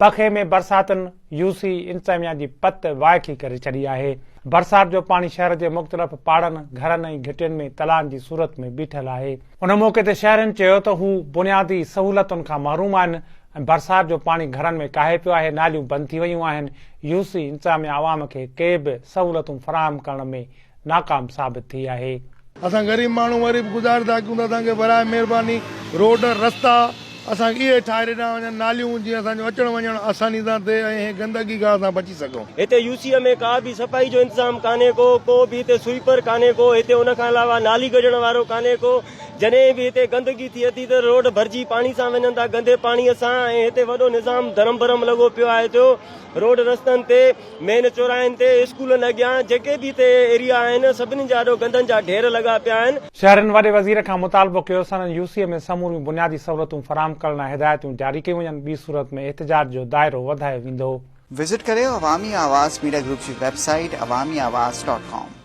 پکي ۾ برساتن يو سي انتظاميا جي پت وائکي ڪري ڇڏي آهي. برسات جو پاڻي شهر جي مختلف پاڙن، گهرن ۽ گهٽين ۾ تلائن جي صورت ۾ بيٺل آهي. ان موقعي تي شهرين چيو ته هو بنيادي سهولتن کان محروم آهن ۽ برسات جو پاڻي گهرن ۾ ڪاهي پيو آهي، ناليون بند ٿي ويون آهن، يو سي انتظاميا عوام کي ڪي به سهولتون فراهم ڪرڻ ۾ ناڪام ثابت ٿي آهي. اسان غريب ماڻهو وري به گذار ٿا ڪيون ته اسان کي براء مهرباني روڊ رستا اسان کي اهي ٺاهي ڏنا وڃن ناليون جيئن اسان جو اچڻ وڃڻ آساني سان ٿئي ۽ هي گندگي کان اسان بچي سگهون. هتي يو سي ۾ ڪا به صفائي جو انتظام ڪانهي ڪو، ڪو به هتي سوئيپر ڪانهي ڪو، هتي ان کان علاوه نالي ڪڍڻ وارو ڪانهي ڪو، جڏهن به هتي گندگي ٿئي ٿي ته روڊ ڀرجي پاڻي سان وڃن ٿا گندي پاڻي سان ۽ هتي وڏو نظام درم برم لڳو پيو آهي ٿيو روڊ رستن تي مين چوراهن تي اسڪولن اڳيان جيڪي به هتي ايريا آهن سڀني جا آڏو گندن جا ڍير لڳا پيا آهن. شهرين وڏي وزير کان مطالبو ڪيو سندن يو سي ۾ سموريون بنيادي سهولتون فراهم ڪرڻ لاء هدايتون جاري ڪيون وڃن ٻي صورت ۾ احتجاج جو دائرو وڌايو ويندو. وزٽ ڪريو عوامي آواز ميڊيا گروپ جي web site Awami Awaz dot com.